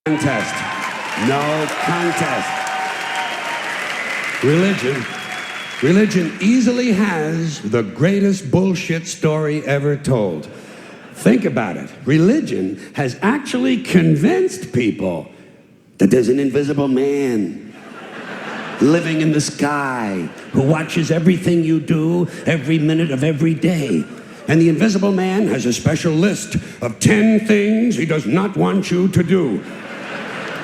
Contest. No contest. Religion, religion easily has the greatest bullshit story ever told. Think about it. Religion has actually convinced people that there's an invisible man living in the sky who watches everything you do every minute of every day. And the invisible man has a special list of ten things he does not want you to do.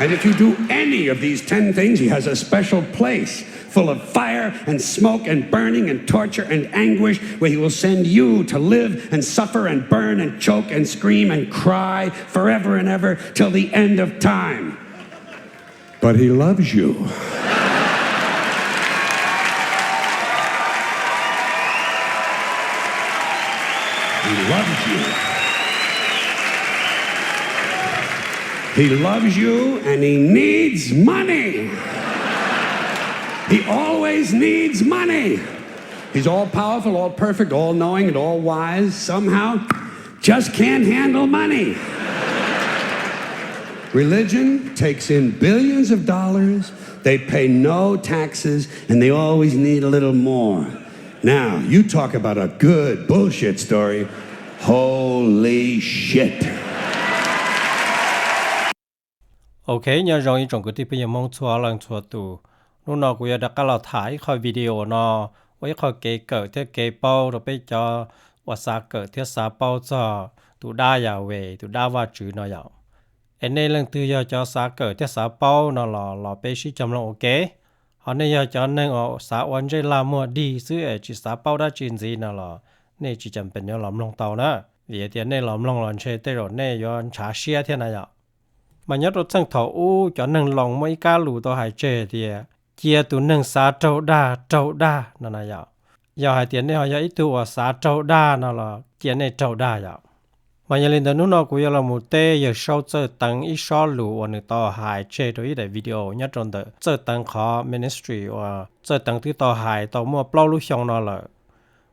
And if you do any of these ten things, he has a special place full of fire and smoke and burning and torture and anguish where he will send you to live and suffer and burn and choke and scream and cry forever and ever till the end of time. But he loves you. He loves you. He loves you and he needs money. He always needs money. He's all powerful, all perfect, all knowing, and all wise. Somehow, just can't handle money. Religion takes in billions of dollars, they pay no taxes, and they always need a little more. Now, you talk about a good bullshit story. Holy shit. Ok, nyob zoo ib tsoom kwv tij phooj ywg Hmoob txhua leej txhua tus. Hnub no kuv yuav rov qab los tham ib qho video no ua ib qho kev kawm thiab kev paub rau peb cov uas xav kawm thiab xav paub txog tus dab Yahweh, tus dab Vajtswv no yom. Es nej leej twg yog cov xav kawm thiab xav paub no los los peb sib cog mloog ua ke. Ho nej yog cov neeg uas xav ua ntsej lag muag dig xwb es tsis xav paub dab tsi ntxiv no los nej tsis cam pem yuav los mloog tau na, vim tias nej los mloog los ntshe tej zaum nej yuav ntshav siab thiab na yom. Mas nyob rau txheej thaum ub cov neeg Loos muaj ib kab lus tau hais tseg tias, cia tus neeg xav raug dag raug dag no na yom. Yog hais tias nej ho yog ib tug uas xav raug dag no los cia nej raug dag yom. Mas yog li ntawd hnub no kuv yuav los mus teb Yawg Saub Txawj Teev ib sob lus uas nws tau hais tseg rau ib daim video nyob rau ntawm Txawj Teev qhov ministry uas Txawj Teev twb tau hais tau muaj plaub lub xyoo no lawm.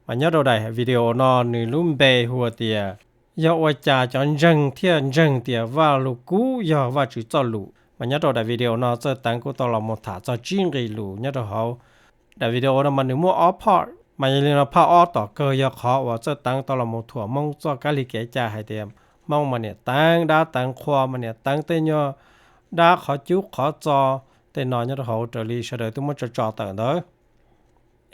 Mas nyob rau daim video no nws lub npe hu tias, yog ua cas cov ntseeg thiaj ntseeg tias Vaj Lug Kub yog Vajtswv txoj lus. Mas nyob rau daim video no Txawj Teev kuj tau los mus tham txog tsib nqi lus nyob rau hauv. Daim video no mas nws muaj ob part, mas yog li no part ob tom kawg yog qhov uas Txawj Teev tau los mus thuam Hmoob txoj kab li kev cai hais tias Hmoob mas niam teev dab teev qhua, mas niam teev tej nyuag dab qhov cub qhov txo, tej no nyob rau hauv raws li sawv daws twb muab tso tso tawm ntawd.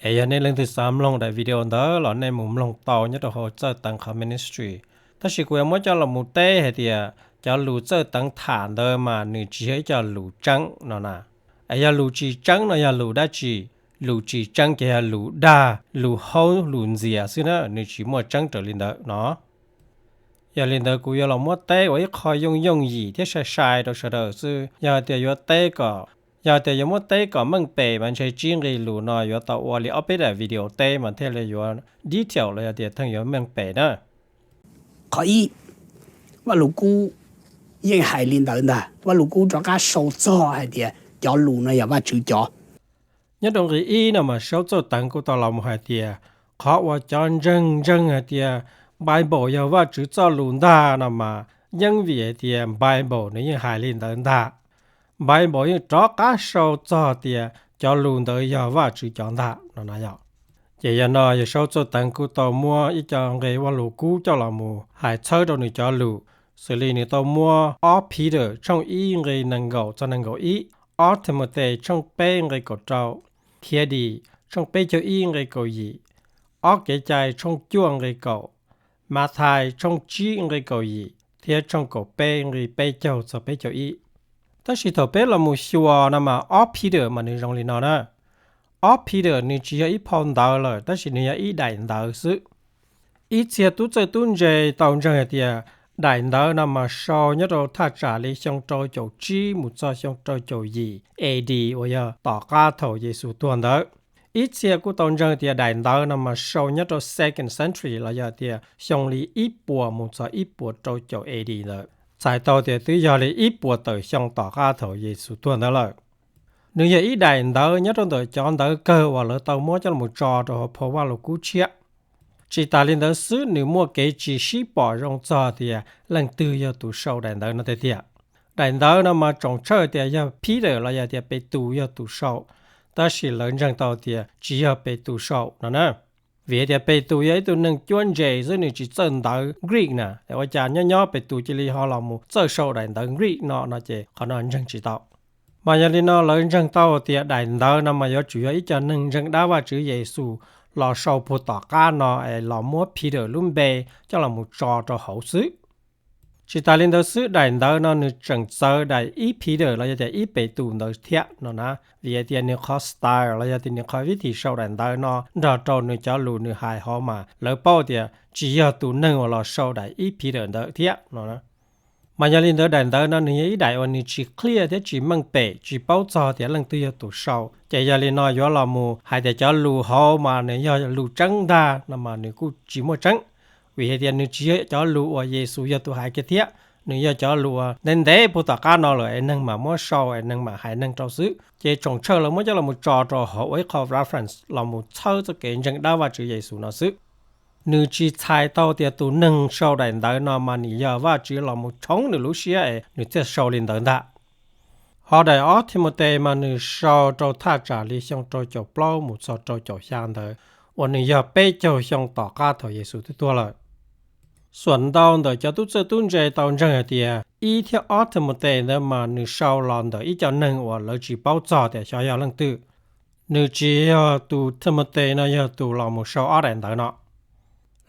Es yog nej leej twg xav mloog daim video ntawd los nej mus mloog tau nyob rau hauv Txawj Teev qhov ministry. Tab sis kuv yuav muab coj los mus teb hais tias cov lus Txawj Teev tham ntawd mas nws tsis yog ib co lus tseeb no na. Es yog lus tsis tseeb no yog lus dab tsi? Lus tsis tseeb ces yog lus dag, lus haub lus ntxias xwb na, nws tsis muaj tseeb raws li ntawd no. Yog li ntawd kuv yuav los muab teb ua ib qho yooj yooj yim thiab sai sai rau sawv daws xwb. Yog tias yuav teb kom, yog tias yuav muab teb kom meej pem mas ntshe tsib nqi lus no yuav tau ua li ob peb daim video teb mas thiaj li yuav detail los yog tias theej yuav meej pem na. Qhov ib, Vaj Lug Kub yeej hais li ntawd ntag. Vaj Lug Kub rov qab sau txog hais tias cov lus no yog Vajtswv cov. Nyob rau nqi ib no mas Saub Txawj Teev kuj tau los mus hais tias qhov uas cov ntseeg ntseeg hais tias Bible yog Vajtswv txoj lus ntag no mas yeej vim hais tias Bible nws yeej hais li ntawd ntag. Bible yeej rov qab sau txog tias cov lus ntawd yog Vajtswv cov ntag no na yom. Ces yog no Yawg Saub Txawj Teev kuj tau muab ib co nqe Vaj Lug Kub coj los mus hais txhawb rau nws cov lus, xws li nws tau muab ob Peter tshooj ib nqe nees nkaum txog nees nkaum ib, ob Timotes tshooj peb nqe kaum rau, Khiav Dim tshooj peb caug ib nqe kaum yim, ob Kev Cai tshooj cuaj nqe kaum, Mathais tshooj tsib nqe kaum yim thiab tshooj kaum peb nqe peb caug txog peb caug ib. Tab sis thaum peb los mus xyuas no mas ob Peter mas nws zoo li no na. Ob Peter nws tsis yog ib phau ntawv lawm tab sis nws yog ib daim ntawv xwb. Ib txhia tub txawj tub ntse tau ntseeg hais tias daim ntawv no mas sau nyob rau thaj tsam li xyoo rau caum tsib mus txog xyoo rau caum yim A D uas yog tom qab thaum Yexus tuag ntawd. Ib txhia kuj tau ntseeg tias daim ntawv no mas sau nyob rau second century los yog tias xyoo li ib puas mus txog ib puas rau caum A D ntawd, txhais tau tias twb yog li ib puas tawm xyoo tom qab thaum Yexus tuag ntawd lawm. Nws yog ib daim ntawv nyob rau ntawm cov ntawv kawg uas lawv tau muab coj los tso rau hauv phau Vaj Lug Kub tshiab. Tsis tas li ntawd xwb, nws muaj kev tsis sib pom zoo txog tias leej twg yog tus sau daim ntawv no tiag tiag. Daim ntawv no mas tsoom tshawj tias yog Peter los yog tias Petus yog tus sau, tab sis lawv ntseeg tau tias tsis yog Petus sau no na. Vim hais tias Petus yog ib tug neeg cuab ntse xwb, nws tsis txawj ntawv Greek na, ua cas nyob nyob Petus cia li ho los mus txawj sau daim ntawv Greek no no ces qhov no ntseeg tsis tau. Mas yog li no lawv ntseeg tau tias daim ntawv no mas yuav tsum yog ib co neeg ntseeg dab Vajtswv Yexus los sau puag tom qab no es los muab Peter lub npe coj los mus tso rau hauv xwb. Tsis tas li ntawd xwb, daim ntawv no nws tseem txawv daim ib Peter los yog tias ib Petus ntawd thiab no na, vim hais tias nws qhov style los yog tias nws qhov vib thim sau daim ntawv no nrog rau nws cov lus nws hais hauv mas lawv paub tias tsis yog tus neeg uas los sau daim ib Peter ntawd thiab no. Mas yog li ntawd daim ntawv no nws yog ib daim uas nws tsis clear thiab tsis meej pem, tsis paub txog tias leej twg yog tus sau, ces yog li no yuav los mus hais tias cov lus hauv mas nws yog lus tseeb ntag no mas nws kuj tsis muaj tseeb, vim hais tias nws tsis yog cov lus uas Yexus yog tus hais kiag thiab, nws yog cov lus uas ntev ntev puag tom qab no lawm es neeg mam muab sau es neeg mam hais neeg rau xwb, ces tsoom tshawj lawv muab coj los tso rau hauv ua ib qho reference los mus txhawb txoj kev ntseeg dab Vajtswv Yexus no xwb. Nws tsis txhais tau tias tus neeg sau daim ntawv no mas nws yog Vajtswv los mus tshoov nws lub siab es nws thiaj sau li ntawd ntag. Ho daim ob Timotes mas nws sau rau thaj tsam li xyoo rau caum plaub mus txog rau caum xya ntawd, uas nws yog peb caug xyoo tom qab thaum Yexus twb tuag lawm. Xuam ntau ntawm cov tub txawj tub ntse tau ntseeg hais tias ib thiab ob Timotes ntawd mas nws sau los ntawm ib co neeg uas lawv tsis paub txog tias xyov yog leej twg. Nws tsis yog tus Timotes no yog tus los mus sau ob daim ntawv no.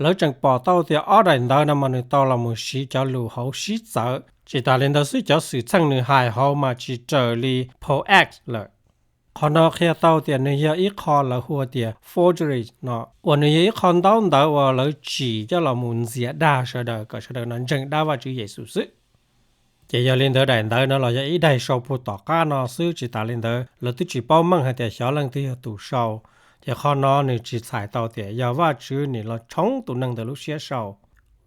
Lawv tseem pom tau tias ob daim ntawv no mas nws tau los mus siv cov lus hauv sib txawv, tsis tas li ntawd xwb cov xwm txheej nws hais hauv mas tsis raws li Pope Act lawm. Qhov no qhia tau tias nws yog ib qho lawv hu tias forgery no, uas nws yog ib qho ntaub ntawv uas lawv tsim coj los mus ntxias dag sawv daws kom sawv daws no ntseeg dab Vajtswv Yexus xwb. Ces yog li ntawd daim ntawv no los yog ib daim sau puag tom qab no xwb, tsis tas li ntawd lawv twb tsis paub meej hais tias xyov leej twg yog tus sau. Ces qhov no nws tsis txhais tau tias yog Vajtswv nws los tshoov tus neeg ntawd lub siab sau,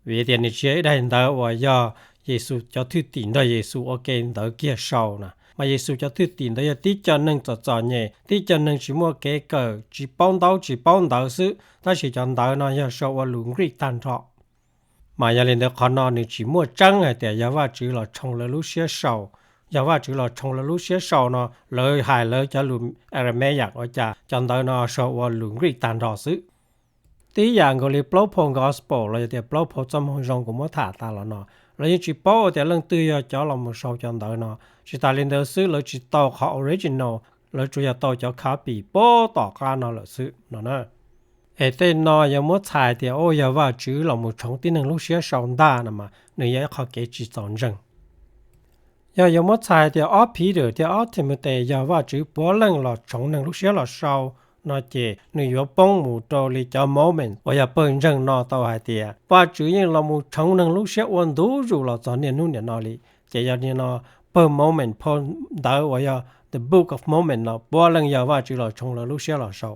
vim tias nws tsis yog ib daim ntawv uas yog Yexus cov thwj tim nrog Yexus ua ke ntawd kiag sau na, mas Yexus cov thwj tim ntawd yog tib co neeg txom txom nyem, tib co neeg tsis muaj kev kawm, tsis paub ntaub tsis paub ntawv xwb, tab sis cov ntawv no yog sau ua lus Greek tag nrho. Mas yog li ntawd qhov no nws tsis muaj tseeb hais tias yog Vajtswv los tshoov lawv lub siab sau. Yog Vajtswv los tshoov lawv lub siab sau no lawv hais lawv cov lus Aramaic ua cas cov ntawv no sau ua lus Greek tag nrho xwb. Tib yam nkaus li plaub phau Gospel los yog tias plaub phau txoj moo zoo kuv muab tham tas los no, lawv yeej tsis paub tias leej twg yog cov los mus sau cov ntawv no. Tsis tas li ntawd xwb lawv tsis tau qhov original, lawv tsuas yog tau cov copy puag tom qab no lawm xwb no na. Es tej no yog muab txhais tias u yog Vajtswv los mus tshoov tib neeg lub siab sau ntag no mas nws yog ib qho kev tsis txaus ntseeg. Yog yuav muab txhais tias ob Peter thiab ob Timotes yog Vajtswv puav leej los tshoov neeg lub siab los sau no ces nws yuav poob mus rau li cov Mormon uas yog pawg ntseeg no tau hais tias Vajtswv yeej los mus tshoov neeg lub siab ua ntu zus los txog niaj hnub niam no li. Ces yog li no pawg Mormon phau ntawv uas yog The Book of Mormon no puav leej yog Vajtswv los tshoov lawv lub siab los sau.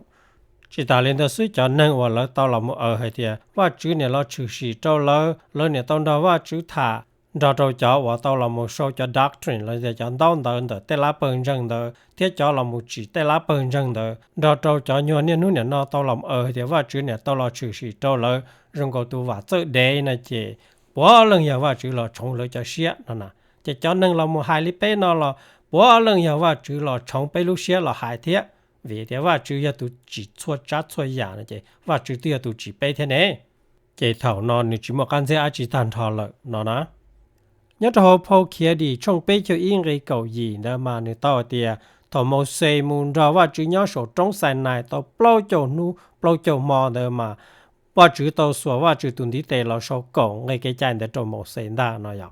Tsis tas li ntawd xwb cov neeg uas lawv tau los mus aws hais tias Vajtswv niam los tshwm sim rau lawv, lawv niam tau nrog Vajtswv tham, nrog rau cov uas tau los mus sau cov doctrine los tias cov ntaub ntawv ntawm tej lab pawg ntseeg ntawd thiab cov los mus tsim tej lab pawg ntseeg ntawd, nrog rau cov nyuag niaj hnub niam no tau los mus aws hais tias Vajtswv niam tau los tshwm sim rau lawv zoo nkaus tus vam txawj dev no ces puav leej yog Vajtswv los tshoov lawv cov siab no na. Ces cov neeg los mus hais li peb no los puav leej yog Vajtswv los tshoov peb lub siab los hais thiab, vim tias Vajtswv yog tus tsim txhua tsav txhua yam no ces Vajtswv twb yog tus tsim peb thiab ne. Ces thaum no nws tsis muaj qab ntxeb dab tsi tag nrho lawm no na. Nyob rau hauv phau Khiav Dim tshooj peb caug ib nqe kaum yim ntawd mas nws tau hais tias thaum Mauxes mus nrog Vajtswv nyob saum roob Xainais tau plaub caug hnub plaub caug hmo ntawd mas Vajtswv tau xuas Vajtswv tus ntiv tes los sau kaum nqe kev cai ntawd rau Mauxes ntag no yog.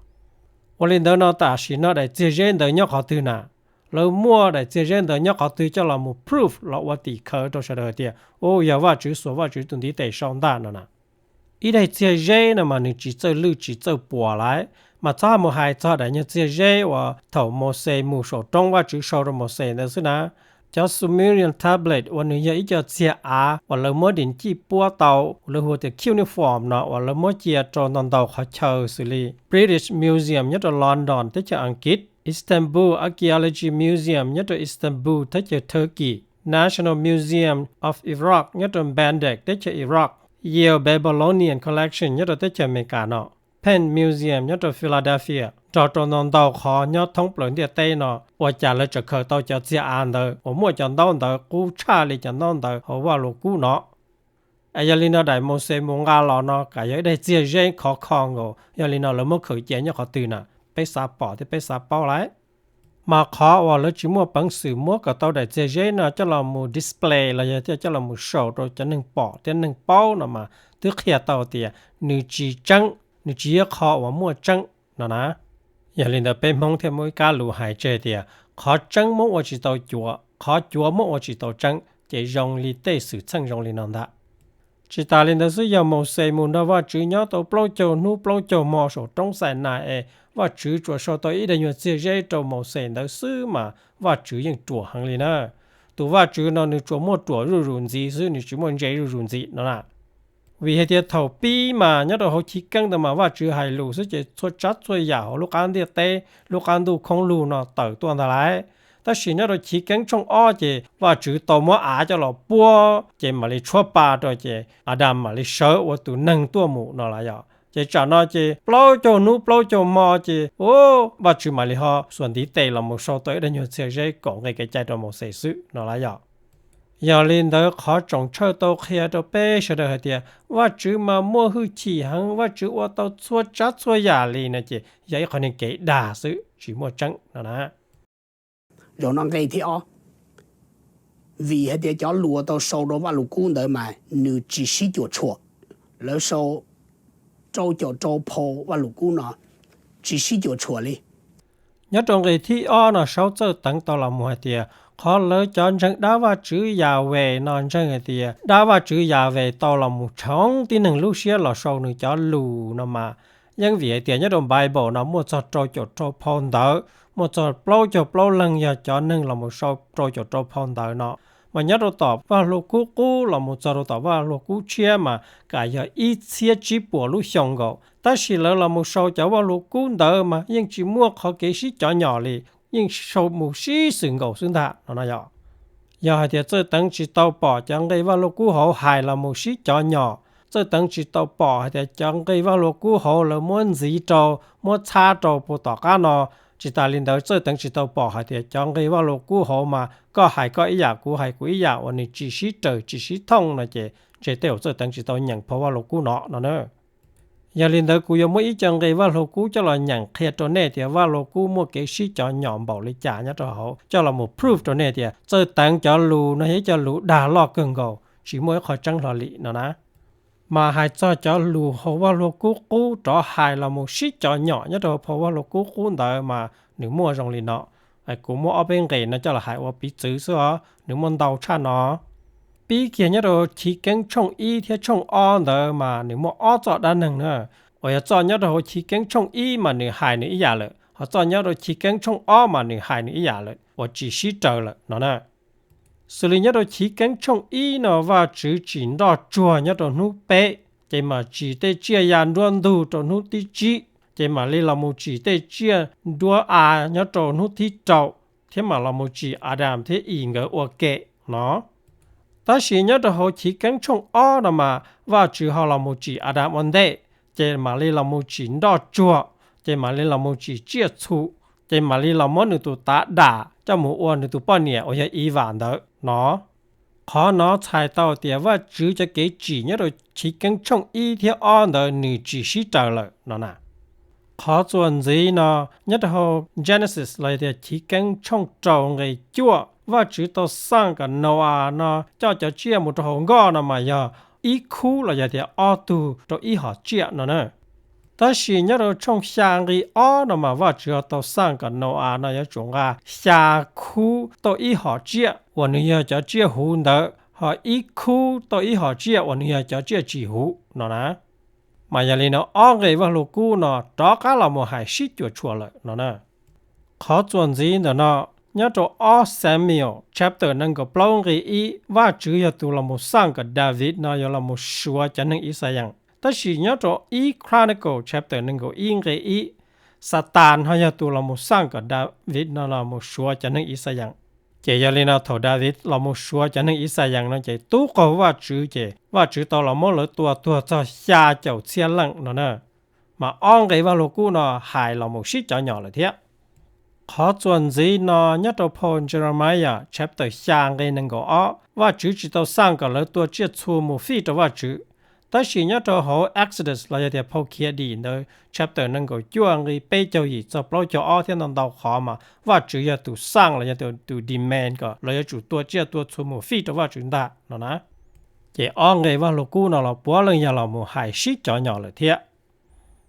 Ua li ntawd no tam sim no daim txiag zeb ntawd nyob qhov twg na? Lawv muaj daim txiag zeb ntawd nyob qhov twg coj los mus proof los ua tim khawv rau sawv daws tias u yog Vajtswv xuas Vajtswv tus ntiv tes sau ntag no na? Ib daim txiag zeb no mas nws tsis txawj lwj tsis txawj puas lawm, mas txhob mus hais txog daim nyuag txiag zeb uas thaum Mauxes mus saum roob Vajtswv sau rau Mauxes ntawd xwb na. Cov Sumerian tablet uas nws yog ib co txiag av uas lawv muab dim cij puab tau, lawv hu tias cuneiform no uas lawv muab cia rau ntau ntau qhov chaw xws li British Museum nyob rau London teb chaws Askiv, Istanbul Archaeology Museum nyob rau Istanbul teb chaws Turkey, National Museum of Iraq nyob rau Baghdad teb chaws Iraq, Yale Babylonian Collection nyob rau teb chaws Amelikas no, Penn Museum nyob rau Philadelphia, nrog rau ntau ntau qhov nyob thoob plaws ntiaj teb no, ua cas lawv tseem khaws tau cov txiag av ntawd uas muaj cov ntaub ntawv qub tshaj li cov ntaub ntawv hauv Vaj Lug Kub no. Es yog li no daim Mauxes mus nqa los no kam yog ib daim txiag zeb khov kho nkaus, yog li no lawv muab khaws cia nyob qhov twg na? Peb xav pom thiab peb xav paub lawm. Mas qhov uas lawv tsis muaj peev xwm muab kom tau daim txiag zeb no coj los mus display los yog thiaj coj los mus show rau cov neeg pom thiab neeg paub no mas twb qhia tau tias nws tsis tseeb, nws tsis yog qhov uas muaj tseeb no na. Yog li ntawd peb Hmoob thiaj muaj ib kab lus hais tseg tias qhov tseeb muab ua tsis tau cuav, qhov cuav muab ua tsis tau tseeb, ces zoo li tej xwm txheej zoo li no ntag. Tsis tas li ntawd xwb, yog Mauxes mus nrog Vajtswv nyob tau plaub caug hnub plaub caug hmo saum roob Xainas es Vajtswv tsuas sau tau ib daim nyuag txiag zeb rau Mauxes ntawd xwb mas Vajtswv yeej ruam heev li na. Tus Vajtswv no nws tsuas muaj ruam zuj zus ntxiv xwb, nws tsis muaj ntse zuj zus ntxiv no na. Vim hais tias thaum pib mas nyob rau hauv chiv keeb ntawd mas Vajtswv hais lus xwb ces txhua tsav txhua yam hauv lub qab ntiaj teb, lub qab ntuj khoob lug no tawm tuaj ntag lauj. Tab sis nyob rau chiv keeb tshooj ob ces Vajtswv tau muab av coj los puab ces mam li tshuab pa rau ces Adas mam li sawv ua tus neeg tuaj mus no lauj yom. Ces tsam no ces plaub caug hnub plaub caug hmo ces Vajtswv mam li ho xuas ntiv tes los mus sau tau ib daim nyuag txiag zeb kaum nqe kev cai rau Mauxes xwb no lauj yom. Yog li ntawd qhov tsoom tshawj tau qhia rau peb sawv daws hais tias Vajtswv mas muaj hwj chim heev, Vajtswv ua tau txhua tsav txhua yam li no ces yog ib qho niag kev dag xwb tsis muaj tseeb no na. Zaum no nqe thib ob, vim hais tias cov lus uas tau sau rau Vaj Lug Kub ntawd mas nws tsis sib cuam tshuam, lawv sau rau caum rau phau Vaj Lug Kub no tsis sib cuam tshuam li. Nyob rau nqe thib ob no Saub Txawj Teev tau los mus hais tias qhov lawv cov ntseeg dab Vajtswv Yahweh no ntseeg hais tias dab Vajtswv Yahweh tau los mus tshoov tib neeg lub siab los sau nws cov lus no mas yeej vim hais tias nyob rau Bible no muaj txog rau caum rau phau ntawv, muaj txog plaub caug plaub leeg yog cov neeg los mus sau rau caum rau phau ntawv no. Mas nyob rau tom Vaj Lug Kub qub los mus txog rau tom Vaj Lug Kub tshiab mas kam yog ib txhiab tsib puas lub xyoo nkaus, tab sis lawv los mus sau cov Vaj Lug Kub ntawd mas yeej tsis muaj qhov kev sib cov nyom li, yeej sau mus sib xws nkaus xwb ntag no no yom. Yog hais tias Txawj Teev tsis tau pom cov nqe Vaj Lug Kub hauv hais los mus sib cov nyom, Txawj Teev tsis tau pom hais tias cov nqe Vaj Lug Kub hauv lawv muab ntxiv rau, muab txhab rau puag tom qab no, tsis tas li ntawd Txawj Teev tsis tau pom hais tias cov nqe Vaj Lug Kub hauv mas koj hais koj ib yam kuv hais kuv ib yam uas nws tsis sib raws tsis sib thooj no ces ntshe tej zaum Txawj Teev tsis tau nyeem phau Vaj Lug Kub no no na. Yog li ntawd kuv yuav muab ib co nqe Vaj Lug Kub coj los nyeem qhia rau nej tias Vaj Lug Kub muaj kev sib cov nyom npaum li cas nyob rau hauv coj los mus proof rau nej tias Txawj Teev cov lus no yog ib co lus dag loj kawg nkaus tsis muaj ib qho tseeb hlo li no na. Mas hais txog cov lus hauv Vaj Lug Kub qub rov hais los mus sib cov nyom nyob rau hauv phau Vaj Lug Kub qub ntawd mas nws muaj zoo li no. Kuv muab ob peb nqe no coj los hais ua piv txwv xwb os, nws muaj ntau tshaj no. Pib kiag nyob rau Chiv Keeb tshooj ib thiab tshooj ob ntawd mas nws muaj ob txoj dab neeg na. Uas yog txoj nyob rau hauv Chiv Keeb tshooj ib mas nws hais nws ib yam lawm, ho txoj nyob rau Chiv Keeb tshooj ob mas nws hais nws ib yam lawm uas tsis sib raws lawm no na. Xws li nyob rau Chiv Keeb tshooj ib no Vajtswv tsim nroj tsuag nyob rau hnub peb, ces mam tsim tej tsiaj ya nruab ntug rau hnub thib tsib, ces mam li los mus tsim tej tsiaj nruab av nyob rau hnub thib rau, thiab mam los mus tsim Adas thiab Is nkawd ua ke no. Tab sis nyob rau hauv Chiv Keeb tshooj ob no mas Vajtswv ho los mus tsim Adas ua ntej, ces mam li los mus tsim nroj tsuag, ces mam li los mus tsim tsiaj txhu, ces mam li los muab nws tus tav dam coj mus ua nws tus poj niam uas yog Is Vas ntawd no. Qhov no txhais tau tias Vajtswv cov kev tsim nyob rau Chiv Keeb tshooj ib thiab ob ntawd nws tsis sib raws lawm no na. Qhov txuas ntxiv no nyob rau hauv Genesis los yog tias Chiv Keeb tshooj rau nqe cuaj, Vajtswv tau xaj kom Nau-as no coj cov tsiaj mus rau hauv nkoj no mas yog ib khub los yog tias ob tug rau ib hom tsiaj no na. Tab sis nyob rau tshooj xya nqe ob no mas Vajtswv ho tau xaj kom Nau-as no yuav tsum nqa xya khub tau ib hom tsiaj uas nws yog cov tsiaj huv ntawd, ho ib khub tau ib hom tsiaj uas nws yog cov tsiaj tsis huv no na. Mas yog li no ob nqe Vaj Lug Kub no rov qab los mus hais sib cuam tshuam lawm no na. Qhov txuas ntxiv ntawm no, nyob rau ob Samuel chapter nees nkaum plaub nqe ib, Vajtswv yog tus los mus xaj kom Daviv no yuav los mus suav cov neeg Ixayees. Tab sis nyob rau ib Chronicle chapter nees nkaum ib nqe ib, Xatas ho yog tus los mus xaj kom Daviv no los mus suav cov neeg Ixayees. Ces yog li no thaum Daviv los mus suav cov neeg Ixayees no ces tub qaug Vajtswv ces Vajtswv tau los muab lawv tua tuag txog xya caum txhiab leej no na. Mas ob nqe Vaj Lug Kub no hais los mus sib cov nyom lawm thiab. Qhov txuas ntxiv no nyob rau phau Jeremiah chapter xya nqe nees nkaum ob, Vajtswv tsis tau xaj kom lawv tua tsiaj txhu mus fij rau Vajtswv. Tab sis nyob rau hauv Exodus los yog tias phau Khiav Dim ntawd chapter nees nkaum cuaj nqe peb caug yim txog plaub caug ob thiab ntau ntau qhov mas Vajtswv yog tus xaj los yog tus demand kom lawv yuav tsum tua tsiaj tua txhu mus fij rau Vajtswv ntag no na. Ces ob nqe Vaj Lug Kub no los puav leej yog los mus hais sib cov nyom lawm thiab.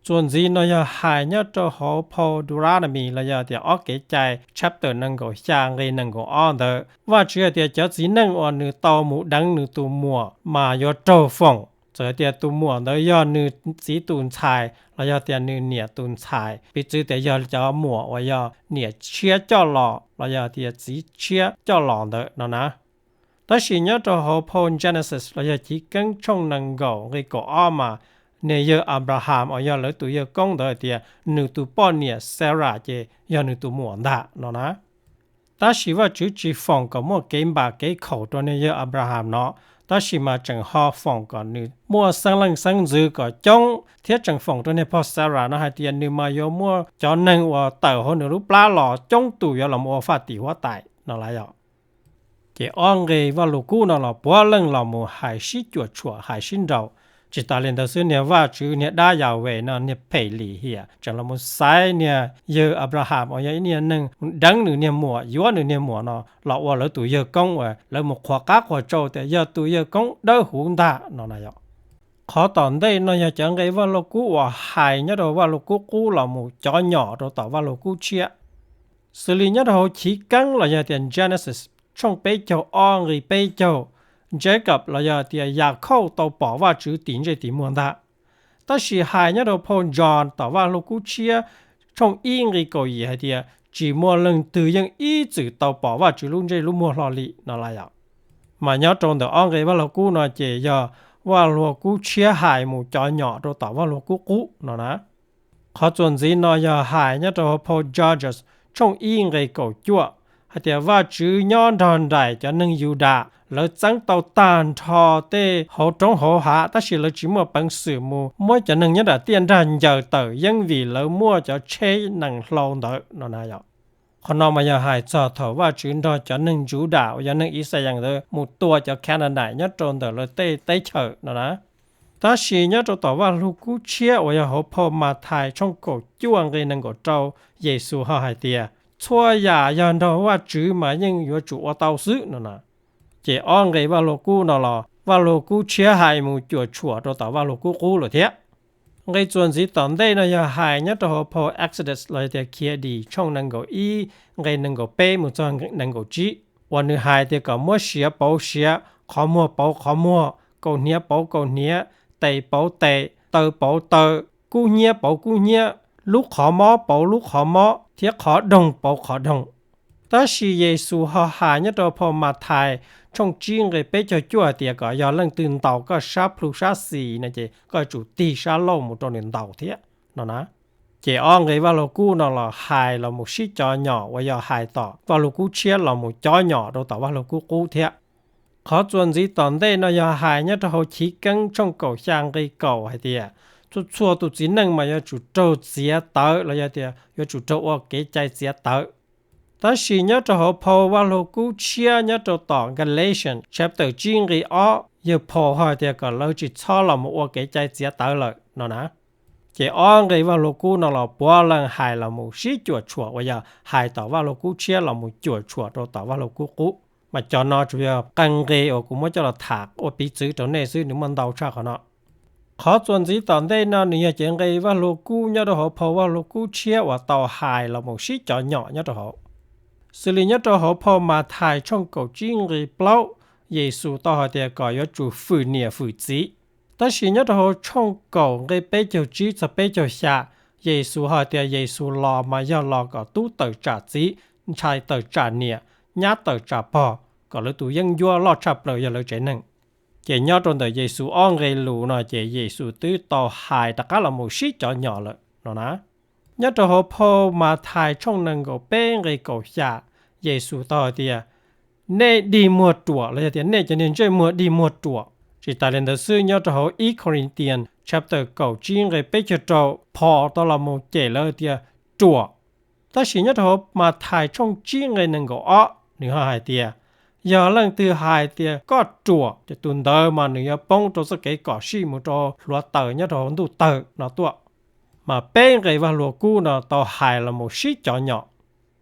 Txuas ntxiv no yog hais nyob rau hauv phau Deuteronomy los yog tias ob Kev cai chapter nees nkaum xya nqe nees nkaum ob ntawd, Vajtswv hais tias cov txiv neej uas nws tau mus deev nws tus muam mas yuav raug foom. Txawm hais tias tus muam ntawd yog nws txiv tus ntxhais los yog tias nws niam tus ntxhais, piv txwv tias yog cov muam uas yog niam tshiab coj los los yog tias txiv tshiab coj los ntawd no na. Tab sis nyob rau hauv phau Genesis los yog Chiv Keeb tshooj nees nkaum nqe kaum ob mas niag yawg Abraham uas yog lawv tus yawg koob ntawd hais tias nws tus poj niam Sarah ces yog nws tus muam ntag no na. Tab sis Vajtswv tsis foom kom muaj kev npam kev khaum rau niag yawg Abraham no, tab sis mas tseem ho foom kom nws muaj xeeb leej xeeb ntxwv kom coob thiab tseem foom rau niag pog Sarah no hais tias nws mas yuav muaj cov neeg uas tawm hauv nws lub plab los coob tus yuav los ua faj tim huab tais no lawm yom. Ces ob nqe Vaj Lug Kub no los puav leej los mus hais sib cuam tshuam hais sib nraus. Tsis tas li ntawd xwb, niag Vajtswv niag dab Yahweh no niag phem lim hiam tseem los mus xaiv niag yawg Abraham uas yog ib niag neeg deev nws niag muam yuav nws niag muam no los ua lawv tus yawg koob uas lawv mus qhuas qab qhuas tsau tias yog tus yawg koob dawb huv ntag no na yom. Qhov tom ntej no yog cov nqe Vaj Lug Kub uas hais nyob rau Vaj Lug Kub Qub los mus cov nyom rau tom Vaj Lug Kub Tshiab. Xws li nyob rau hauv Chiv Keeb los yog tias Genesis tshooj peb caug ob nqe peb caug, Jacob los yog tias Yakhauj tau pom Vajtswv tim ntsej tim muag ntag. Tab sis hais nyob rau phau John tom Vaj Lug Kub Tshiab tshooj ib nqe kaum yim hais tias tsis muaj leej twg yeej ib txwm tau pom Vajtswv lub ntsej lub muag hlo li no lawm yom. Mas nyob rau ntawm ob nqe Vaj Lug Kub no ces yog Vaj Lug Kub Tshiab hais mus cov nyom rau tom Vaj Lug Kub Qub no na. Qhov txuas ntxiv no yog hais nyob rau hauv phau Judges tshooj ib nqe kaum cuaj hais tias Vajtswv nyob nrog nraim cov neeg Yudas, lawv txeeb tau tag nrho tej hauv roob hauv hav tab sis lawv tsis muaj peev xwm mus muab cov neeg nyob nram tiaj nrag ncaws tawm yeeb vim lawv muaj cov tsheb nees hlau ntawd no na yom. Qhov no mas yog hais txog thaum Vajtswv nrog cov neeg Judas uas yog neeg Ixayees ntawd mus tua cov Khananais nyob rau ntawm lawv tej teb chaws no na. Tab sis nyob rau tom Vaj Lug Kub Tshiab uas yog hauv phau Mathais tshooj kaum cuaj nqe nees nkaum rau, Yexus ho hais tias txhua yam yog nrog Vajtswv mas yeej yuav tsum ua tau xwb no na. Ces ob nqe Vaj Lug Kub no los Vaj Lug Kub Tshiab hais mus cuam tshuam rau tom Vaj Lug Kub Qub lawm thiab. Nqe txuas ntxiv tom ntej no yog hais nyob rau hauv phau Exodus los yog tias Khiav Dim tshooj nees nkaum ib nqe nees nkaum peb mus txog nees nkaum tsib uas nws hais tias kom muab siav pauv siav, qhov muag pauv qhov muag, kaus hniav pauv kaus hniav, tes pauv tes, taw pauv taw, kub hnyiab pauv kub hnyiab, lub qhov mob pauv lub qhov mob thiab qhov doog pauv qhov doog. Tab sis Yexus ho hais nyob rau phau Mathais tshooj tsib nqe peb caug cuaj hais tias kom yog leej twg ntaus koj sab plhu sab xis no ces koj yuav tsum tig sab laug mus rau nws ntaus thiab no na. Ces ob nqe Vaj Lug Kub no los hais los mus sib cov nyom uas yog hais tom Vaj Lug Kub Tshiab los mus cov nyom rau tom Vaj Lug Kub Qub thiab. Qhov txuas ntxiv tom ntej no yog hais nyob rau hauv Chiv Keeb tshooj kaum xya nqe kaum hais tias txhua txhua tus txiv neej mas yuav tsum raug txiav tawv los yog tias yuav tsum raug ua kev cai txiav tawv. Tab sis nyob rau hauv phau Vaj Lug Kub Tshiab nyob rau tom Galatians chapter tsib nqe ob, yawg Paul ho hais tias kom lawv tsis txhob los mus ua kev cai txiav tawv lawm no na. Ces ob nqe Vaj Lug Kub no los puav leej hais los mus sib cuam tshuam uas yog hais tom Vaj Lug Kub Tshiab los mus cuam tshuam rau tom Vaj Lug Kub Qub. Mas cov no tsuas yog qee nqe uas kuv muab coj los tham ua piv txwv rau nej xwb, nws muaj ntau tshaj qhov no. Qhov txuas ntxiv tom ntej no nws yog cev nqe Vaj Lug Kub nyob rau hauv phau Vaj Lug Kub Tshiab uas tau hais los mus sib cov nyom nyob rau hauv. Xws li nyob rau hauv phau Mathais tshooj kaum tsib nqe plaub, Yexus tau hais tias kom yuav tsum fwm niam fwm txiv. Tab sis nyob rau hauv tshooj kaum nqe peb caug tsib txog peb caug xya, Yexus hais tias Yexus los mas yog los kom tub tawm tsam txiv, ntxhais tawm tsam niam, nyab tawm tsam pog, kom lawv tus yeeb ncuab loj tshaj plaws yog lawv tsev neeg. Ces nyob rau ntawm Yexus ob nqe lus no ces Yexus twb tau hais rov qab los mus sib cov nyom lawm no na. Nyob rau hauv phau Mathais tshooj nees nkaum peb nqe kaum xya, Yexus tau hais tias nej dig muag ruam los yog tias nej cov niag ntsej muag dig muag ruam. Tsis tas li ntawd xwb, nyob rau hauv ib Corinthians chapter kaum tsib nqe peb caug rau, phom tau los mus cem lawv tias ruam. Tab sis nyob rau hauv Mathais tshooj tsib nqe nees nkaum ob nws ho hais tias, yog leej twg hais tias koj ruam ces tus ntawd mas nws yuav poob rau txoj kev kom sij mus rau hluav taws nyob rau hauv ntuj tawg no tuaj. Mas peb nqe Vaj Lug Kub no tau hais los mus sib cov nyom.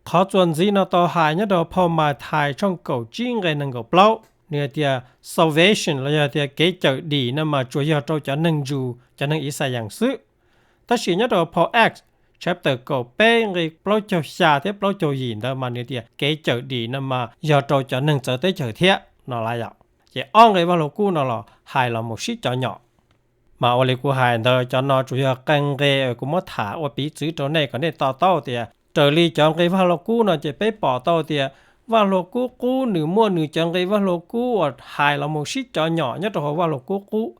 Qhov txuas ntxiv no tau hais nyob rau phau Mathais tshooj kaum tsib nqe nees nkaum plaub, nws hais tias salvation los yog tias kev cawm dim no mas tsuas yog rau cov neeg Jews, cov neeg Ixayees xwb. Tab sis nyob rau phau Acts chapter kaum peb nqe plaub caug xya thiab plaub caug yim ntawd mas nws tias kev cawm dim no mas yog rau cov neeg txawv teb chaws thiab no lawm yom. Ces ob nqe Vaj Lug Kub no los hais los mus sib cov nyom. Mas ua li kuv hais ntawd, cov no tsuas yog qee nqe kuv muab tham ua piv txwv rau nej kom nej to taub tias raws li cov nqe Vaj Lug Kub no ces peb pom tau tias Vaj Lug Kub Qub nws muaj nws cov nqe Vaj Lug Kub uas hais los mus sib cov nyom nyob rau hauv Vaj Lug Kub Qub.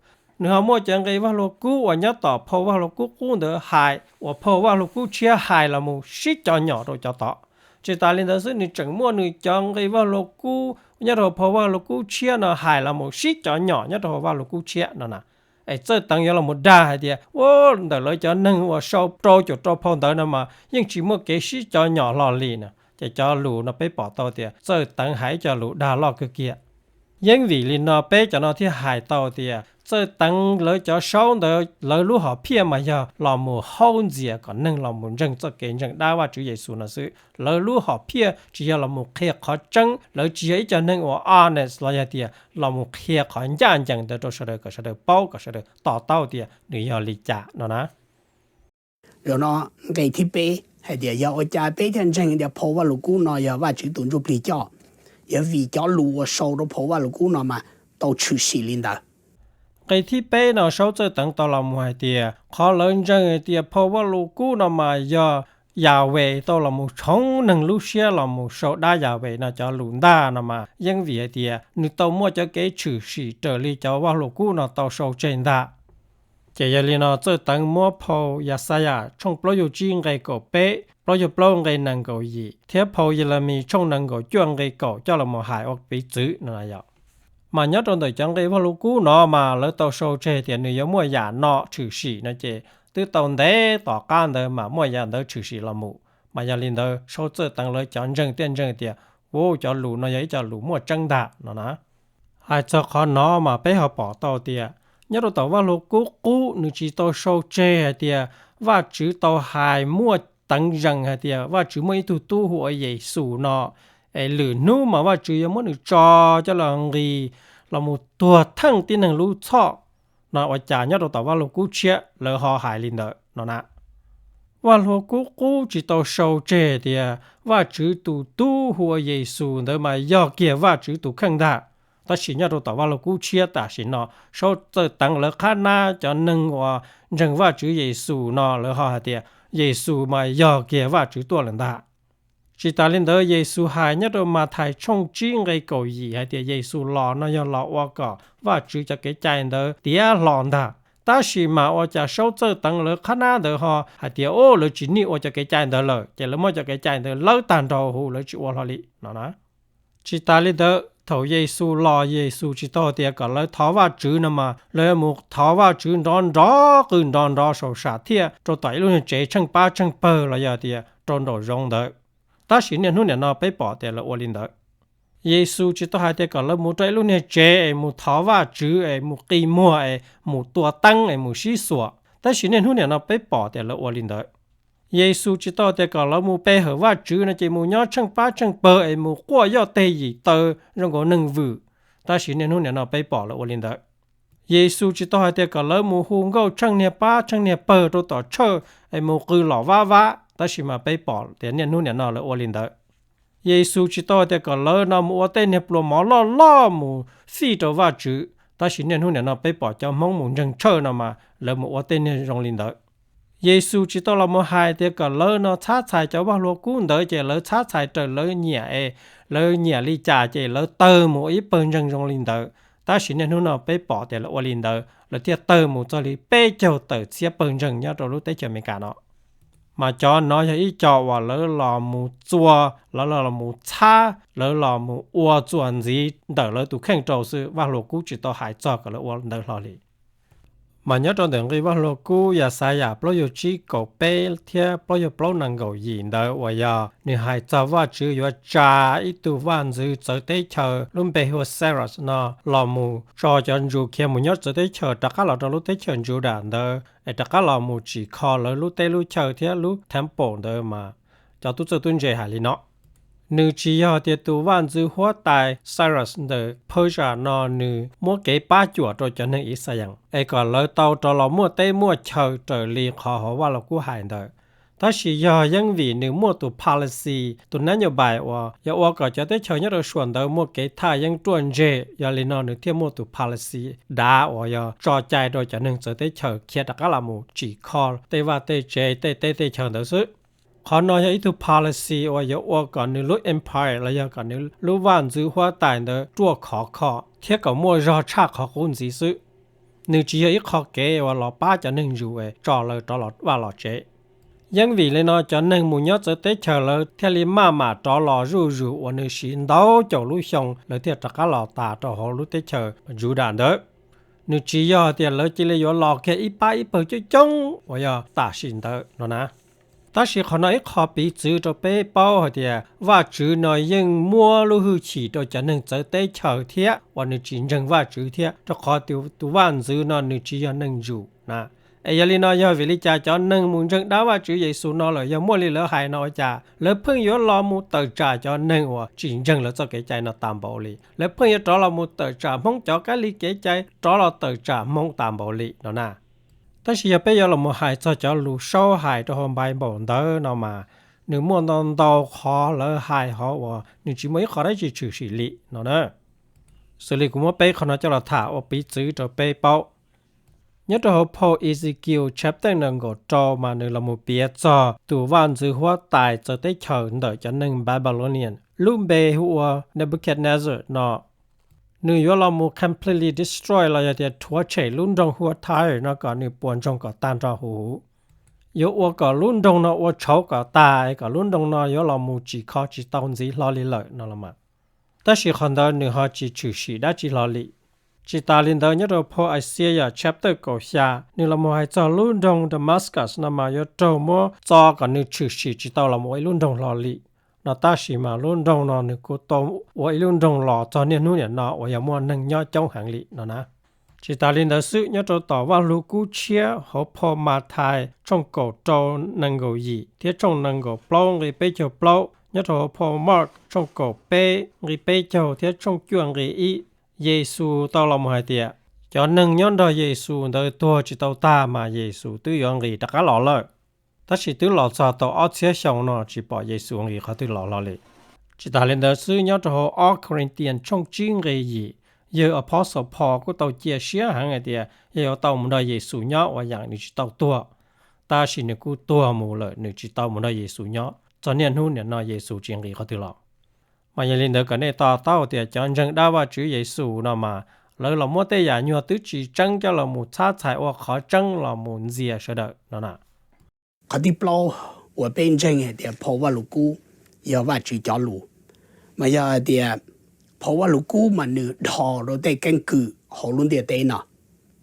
Nws ho muaj cov nqe Vaj Lug Kub uas nyob tom phau Vaj Lug Kub Qub ntawd hais uas phau Vaj Lug Kub Tshiab hais los mus sib cov nyom rau cov tod. Tsis tas li ntawd xwb, nws tseem muaj nws cov nqe Vaj Lug Kub nyob rau phau Vaj Lug Kub Tshiab no hais los mus sib cov nyom nyob rau hauv Vaj Lug Kub Tshiab no na. Es txawj teev yuav los mus dag hais tias, ua, ntawm lawv cov neeg uas sau rau caum rau phau ntawd no mas yeej tsis muaj kev sib cov nyom hlo li no. Ces cov lus no peb pom tau tias txawj teev hais ib co lus dag loj kawg kiag. Yeeb vim li no peb cov no thiaj hais tau tias txawj teev lawv cov saub ntawd lawv lub hom phiaj mas yog los mus haub ntxias kom neeg los mus ntseeg txoj kev ntseeg dab Vajtswv Yexus no xwb. Lawv lub hom phiaj tsis yog los mus qhia qhov tseeb, lawv tsis yog ib co neeg uas honest los yog tias los mus qhia qhov ncaj ncees ntawd rau sawv daws kom sawv daws paub, kom sawv daws to taub tias nws yog li cas no na. Zaum no nqe thib peb hais tias yog ua cas peb thiaj ntseeg tias phau Vajluskub no yog Vajtswv tus Ntsujplig coj? Yog vim cov lus uas sau rau phau Vajluskub no mas tau tshwm sim li ntawd. Nqe thib peb no Saub txawj teev tau los mus hais tias qhov lawv ntseeg hais tias phau Vajluskub no mas yog Yahweh tau los mus tshoov neeg lub siab los mus sau dab Yahweh no cov lus ntag no mas yeej vim hais tias nws tau muaj cov kev tshwm sim raws li cov Vajluskub no tau sau tseg ntag. Ces yog li no txawj teev muab phau Yaxayas tshooj plaub caug tsib nqe kaum peb, plaub caug plaub nqe nees nkaum yim thiab phau Yelemis tshooj nees nkaum cuaj nqe kaum coj los mus hais ua piv txwv no yom. Mas nyob rau ntawm cov nqe Vajluskub no mas lawv tau sau tseg tias nws yuav muaj yam no tshwm sim no ces twb tau ntev tom qab ntawd mas muaj yam ntawd tshwm sim los mus. Mas yog li ntawd Saub txawj teev lawv cov ntseeg thiaj ntseeg tias, u, cov lus no yog ib co lus muaj tseeb ntag no na. Hais txog qhov no mas peb ho pom tau tias nyob rau tom Vajluskub Qub nws tsis tau sau tseg hais tias Vajtswv tau hais muaj teev zees hais tias Vajtswv muaj ib tug tub hu ua Yexus no, es lwm hnub mas Vajtswv yuav muab nws tso coj los nqis los mus tuag theej tib neeg lub txhoj no ua cas nyob rau tom Vajluskub Tshiab lawv ho hais li ntawd no na. Vajluskub Qub tsis tau sau tseg tias Vajtswv tus tub hu ua Yexus ntawd mas yog kiag Vajtswv tus kheej ntag. Tab sis nyob rau tom Vajluskub Tshiab tam sim no Saub txawj teev lawv qhab nab cov neeg uas ntseeg Vajtswv Yexus no lawv ho hais tias Yexus mas yog kiag Vajtswv tuaj lawm ntag. Tsis tas li ntawd Yexus hais nyob rau Mathais tshooj tsib nqe kaum yim hais tias Yexus los no yog los ua kom Vajtswv cov kev cai ntawd tiav hlo ntag. Tab sis mas ua cas Saub txawj teev lawv qhab nab ntawd ho hais tias, u, lawv tsis nij ua cov kev cai ntawd lawm ces lawv muab cov kev cai ntawd lawb tag nrho huv lawv tsis ua hlo li no na. Tsis tas li ntawd thaum Yexus los Yexus tsis tau hais tias kom lawv thov Vajtswv no mas lawv yuav mus thov Vajtswv nrov nrov qw nrov nrov saum sam thiaj rau tom ib lub niag tsev tsheej pab tsheej pawg los yog tias rau nraum zoov ntawd. Tab sis niaj hnub niam no peb pom tias lawv ua li ntawd. Yexus tsis tau hais tias kom lawv mus rau ib lub niag tsev es mus thov Vajtswv es mus qi muag es mus tua teeb es mus sib xuas. Tab sis niaj hnub niam no peb pom tias lawv ua li ntawd. Yexus tsis tau tias kom lawv mus pe hawm Vajtswv no ces mus nyob tsheej pab tsheej pawg es mus quaj yoj teg yim taw zoo nkaus neeg vwm. Tab sis niaj hnub niam no peb pom lawv ua li ntawd. Yexus tsis tau hais tias kom lawv mus hu nkauj tsheej niag pab tsheej niag pawg rau tom church es mus qw lom vab vab, tab sis mas peb pom tias niaj hnub niam no lawv ua li ntawd. Yexus tsis tau hais tias kom lawv no mus ua tej niag pluas mov loj loj mus fij rau Vajtswv, tab sis niaj hnub niam no peb pom cov Hmoob mus ntseeg church no mas lawv mus ua tej niag zoo li ntawd. Yexus tsis tau los mus hais tias kom lawv no txhab txhais cov Vajluskub ntawd ces lawv txhab txhais raws lawv nyiam es lawv nyiam li cas ces lawv tawg mus ua ib pawg ntseeg zoo li ntawd. Tab sis niaj hnub no peb pom tias lawv ua li ntawd, lawv thiaj tawg mus txog li peb caug tawm txhiab pawg ntseeg nyob rau lub teb chaws Amelikas no. Mas cov no yog ib co uas lawv los mus txua, lawv los mus txhab, lawv los mus ua txuas ntxiv ntawm lawv tus kheej rau xwb, Vajluskub tsis tau hais txog kom lawv ua ntawd hlo li. Mas nyob rau ntawm nqi Vaj Lug Kub Yaxayas plaub caug tsib kaum peb thiab plaub caug plaub nees nkaum yim ntawd uas yog nws hais txog Vajtswv yuav tsa ib tug vaj ntxwv txawv teb chaws lub npe hu ua Cyrus no los mus tso cov Jews khiav mus nyob txawv teb chaws rov qab los rau lub teb chaws Judas ntawd es rov qab los mus tsim kho lawv lub teb lub chaw thiab lub temple ntawd mas cov tub txawj tub ntse hais li no: Nws tsis yog tias tus vaj ntxwv huab tais Cyrus ntawm Persia no nws muab kev pab cuam rau cov neeg Ixayees es kom lawv tau rov los muaj teb muaj chaw raws li qhov hauv Vaj Lug Kub hais ntawd. Tab sis yog yeeb vim nws muaj tus policy, tus nab nyuj npais uas yog ua kom cov teb chaws nyob rau suam ntawd muaj kev thaj yeeb ruaj ntseg, yog li no nws thiaj muaj tus policy dav uas yog tso cai rau cov neeg txawv teb chaws khiav rov qab los mus tsim kho tej vaj tej tsev tej teb tej chaw ntawd xwb. Qhov no yog ib tug policy uas yuav ua kom nws lub empire los yog kom nws lub vaj ntxwv huab tais ntawd ruaj khov kho thiab kom muaj zog tshaj qhov qub ntxiv xwb. Nws tsis yog ib qho kev uas los pab cov neeg Jews tso lawv rov los vaj los tsev. Yeeb vim li no cov neeg mus nyob txawv teb chaws lawv thiaj li maj mam rov los zuj zus uas nws siv ntau caum lub xyoo lawv thiaj rov qab los tas rau hauv lub teb chaws Judas ntawd. Nws tsis yog tias lawv cia li yuav los kiag ib pab ib pawg coob coob uas yog tam sim ntawd no na. Tab sis qhov no ib qho piv txwv rau peb paub hais tias Vajtswv no yeej muab lub hwj chim rau cov neeg txawv teb chaws thiab uas nws tsis ntseeg Vajtswv thiab, rau qhov tus vaj ntxwv no nws tsis yog neeg Jews na. Es yog li no yog vim li cas cov neeg mus ntseeg dab Vajtswv Yexus no lawm yog muaj li lawv hais no ua cas lawv pheej yuav los mus tawm tsam cov neeg uas tsis ntseeg lawv txoj kev cai no tas npaum li? Lawv pheej yuav rov los mus tawm tsam Hmoob cov kab li kev cai, rov los tawm tsam Hmoob tas npaum li no na. Tab sis yog peb yuav los mus hais txog cov lus Saub hais rau hauv Bible ntawd no mas, nws muaj ntau ntau qhov lawv hais hov uas nws tsis muaj ib qho dab tsi tshwm sim li no na. Xws li kuv muab peb qhov no coj los tham ua piv txwv rau peb paub. Nyob rau hauv phau Ezekiel chapter nees nkaum rau mas nws los mus piav txog tus vaj ntxwv huab tais txawv teb chaws ntawm cov neeg Babylonian lub npe hu ua Nebuchadnezzar no. Nws yuav los mus completely destroy los yog tias rhuav tshem lub nroog hu ua Tyre no kom nws puas ntsoog kom tag nrho huv huv. Yuav ua kom lub nroog no ua tshauv kom tag es kom lub nroog no yuav los mus tsim kho tsis tau ntxiv hlo li lawm no los mas. Tab sis qhov ntawd nws ho tsis tshwm sim dab tsi hlo li. Tsis tas li ntawd nyob rau phau Isaiah chapter kaum xya nws los mus hais txog lub nroog Damascus no mas yuav raug muab txo kom nws tshwm sim tsis tau los mus ua ib lub nroog hlo li no, tab sis mas lub nroog no nws kuj tau ua ib lub nroog los txog niaj hnub niam no uas yog muaj neeg nyob coob heev li no na. Tsis tas li ntawd xwb, nyob rau tom Vaj Lug Kub tshiab hauv phau Mathais tshooj kaum rau nees nkaum yim thiab tshooj nees nkaum plaub nqi peb caug plaub, nyob rau hauv phau Mark tshooj kaum peb nqi peb caug thiab tshooj cuaj nqi ib, Yexus tau los mus hais tias cov neeg nyob nrog Yexus ntawd tuag tsis tau tag mas Yexus twb yuav nqis rov qab los lawm. Tab sis twb los txog tau ob txhiab xyoo no tsis pom Yexus nqis qhov twg los hlo li. Tsis tas li ntawd xwb, nyob rau hauv ob Corinthians tshooj tsib nqi yim, yawg Apostle Paul kuj tau cia siab heev hais tias yog yuav tau mus nrog Yexus nyob uas yam nws tsis tau tuag, tab sis nws kuj tuag mus lawm nws tsis tau mus nrog Yexus nyob, txog niaj hnub niam no Yexus tsis nqis qhov twg los. Mas yog li ntawd kom nej to taub tias cov ntseeg dab Vajtswv Yexus no mas lawv los muab tej yam nyuag twb tsis tseeb coj los mus txhab txhais ua qhov tseeb los mus ntxias sawv daws no na. Qhov thib plaub uas peb ntseeg hais tias phau Vaj Lug Kub yog Vajtswv cov lus, mas yog hais tias phau Vaj Lug Kub mas nws dhos rau tej keeb kwm hauv lub ntiaj teb no,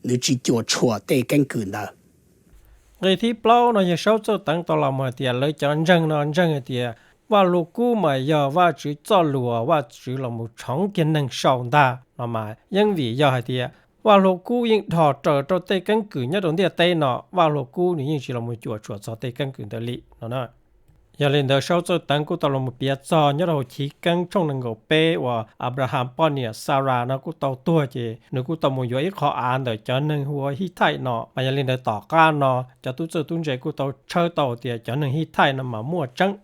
nws tsis cuam tshuam tej keeb kwm ntawd. Nqi thib plaub no yawg Saub Txawj Teev tau los mus hais tias lawv cov ntseeg no ntseeg hais tias Vaj Lug Kub mas yog Vajtswv txoj lus uas Vajtswv los mus tshoov kiag neeg sau ntag no mas yeej vim yog hais tias Vaj Lug Kub yeej dhos raws rau tej keeb kwm nyob rau ntiaj teb no, Vaj Lug Kub nws yeej tsis los mus cuam tshuam txog tej keeb kwm ntawd li no na. Yog li ntawd Saub Txawj Teev kuj tau los mus piav txog nyob rau hauv Chiv Keeb tshooj nees nkaum peb uas Abraham poj niam Sarah no kuj tau tuag ces nws kuj tau mus yuav ib qho av ntawm cov neeg hu ua Hithaij no, mas yog li ntawd tom qab no cov tub txawj tub ntse kuj tau tshawb tau tias cov neeg Hithaij no mas muaj tseeb.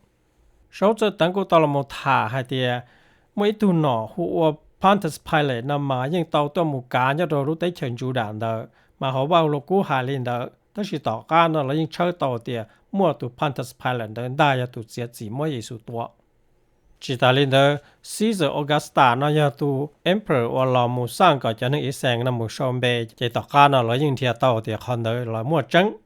Saub Txawj Teev kuj tau los mus tham hais tias muaj ib tug nom hu ua Pontius Pilate no mas yeej tau tuaj mus kav nyob rau lub teb chaws Judas ntawd, mas hauv Vaj Lug Kub hais li ntawd, tab sis tom qab no lawv yeej tshawb tau tias muaj tus Pontius Pilate ntawd ntag yog tus txiav txim muab Yexus tua. Tsis tas li ntawd, Caesar Augustus no yog tus emperor uas los mus xaj kom cov neeg Ixayees no mus sau npe, ces tom qab no lawv yeej nrhiav tau tias qhov ntawd los muaj tseeb.